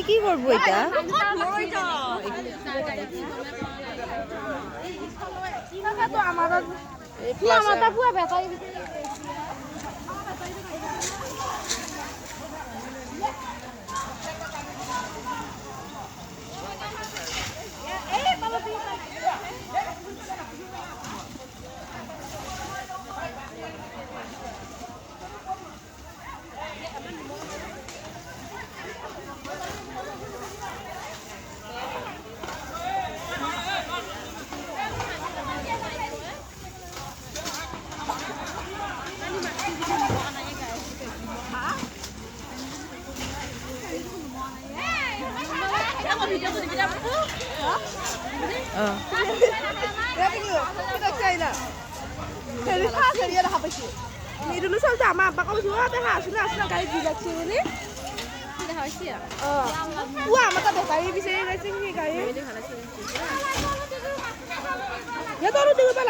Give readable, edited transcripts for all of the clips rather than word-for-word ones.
কি কৰবো এটা?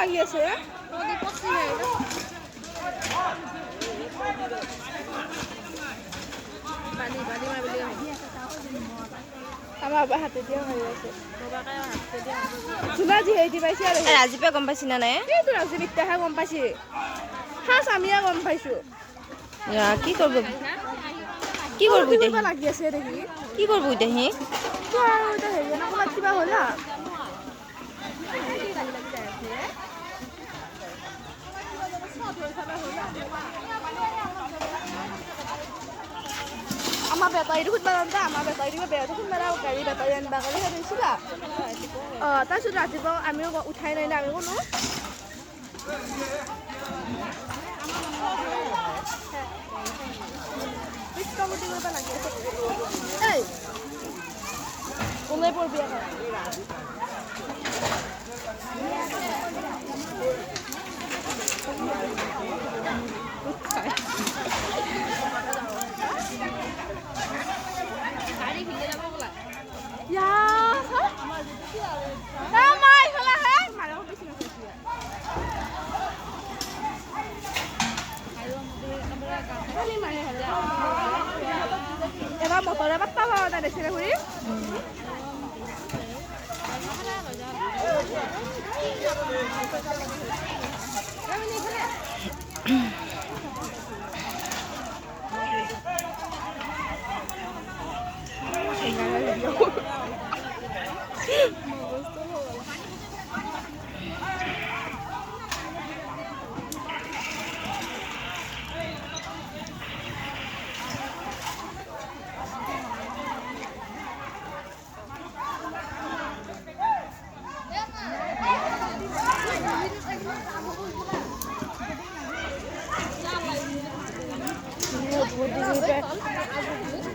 লাগি আছে। আমাৰ হাতে দিয়া মাৰি আছে। পাইছে আৰু ৰাজীৱে গম পাইছি না নাই? এইটো ৰাজীৱ এতিয়াহে গম পাইছে। ফাৰ্ষ্ট আমিয়ে গম পাইছো। কি কৰিব, কি কৰিব এতিয়া? লাগি আছে দেখি। কি কৰিব এতিয়া সি? আৰু এতিয়া হেৰি ক'ৰবাত কিবা হ'ল। আমাৰ বেটাৰীটো খুন্দবা যাওঁতে আমাৰ বেটাৰী বেয়াটো খুন্দবা গাড়ী বেটাৰী আনিবা কাৰণে ভাবিছিলা। অঁ, তাৰপিছত ৰাতিপুৱা আমিও উঠাই নাই না, আমি কোনো কৰিব লাগি আছে। এই ওলাই পৰবি আকৌ। এবাৰ মটৰে পাত্তা পোৱা নাই দেখছে খুৰী।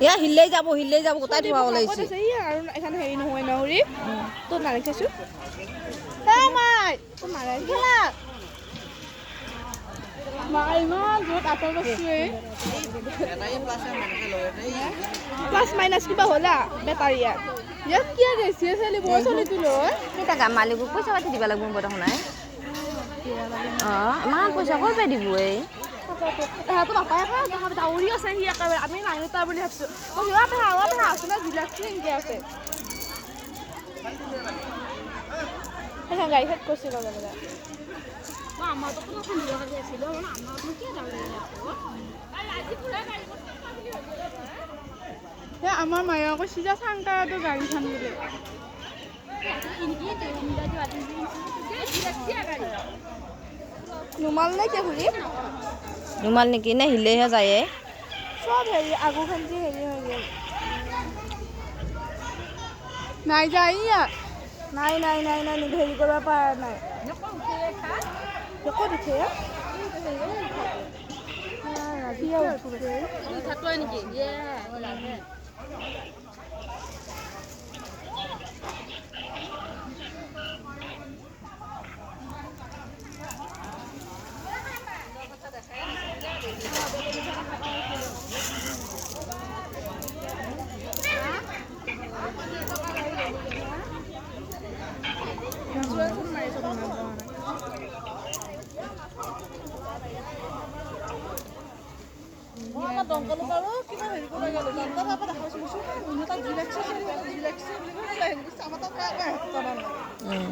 ইয়া হিলেই যাব, হিলেই যাব, গোটাই ধোৱা ওলাইছে। আৰু এখন হেৰি নহয় নহৰি তোৰ নাৰে খাইছো। প্লাছ মাইনাছ কিবা হ'লা বেটাৰীয়া ইয়াত কিয় গৈছে মালিকক পইচা পাতি দিব লাগিব দেখোন। অঁ, ইমান পইচা ক'ৰ পৰা দিব এই? তাহাঁতো বাপাই দাউৰি আছে সি একেবাৰে, আমি মানুহ তাৰ বুলি ভাবছোঁ। আছে না জিলাত সেনেকে আছে। সেইখন গাড়ী শেষ কৰিছে লগে লগে। আমাৰ মায়ে কৈছে যে চাংকাৰাটো গাড়ীখন বোলে। নুমাল নে কি খুৰী? নুমাল নেকি নে হিলেহে যায়? চব হেৰি আগৰখন যে হেৰি হৈ গ'ল। নাই যায় নাই নাই নাই নাই হেৰি কৰিব পৰা নাই। ক'ত উঠে?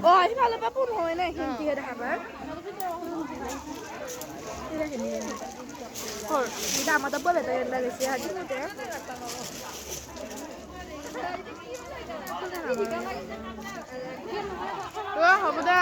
অ সিফালৰ পৰা পোন হয় নাই সেইখিনিহে দেখা পায়। এতিয়া আমাৰ তাত বেটাৰী আনিব গৈছে আজি। হ'ব দে।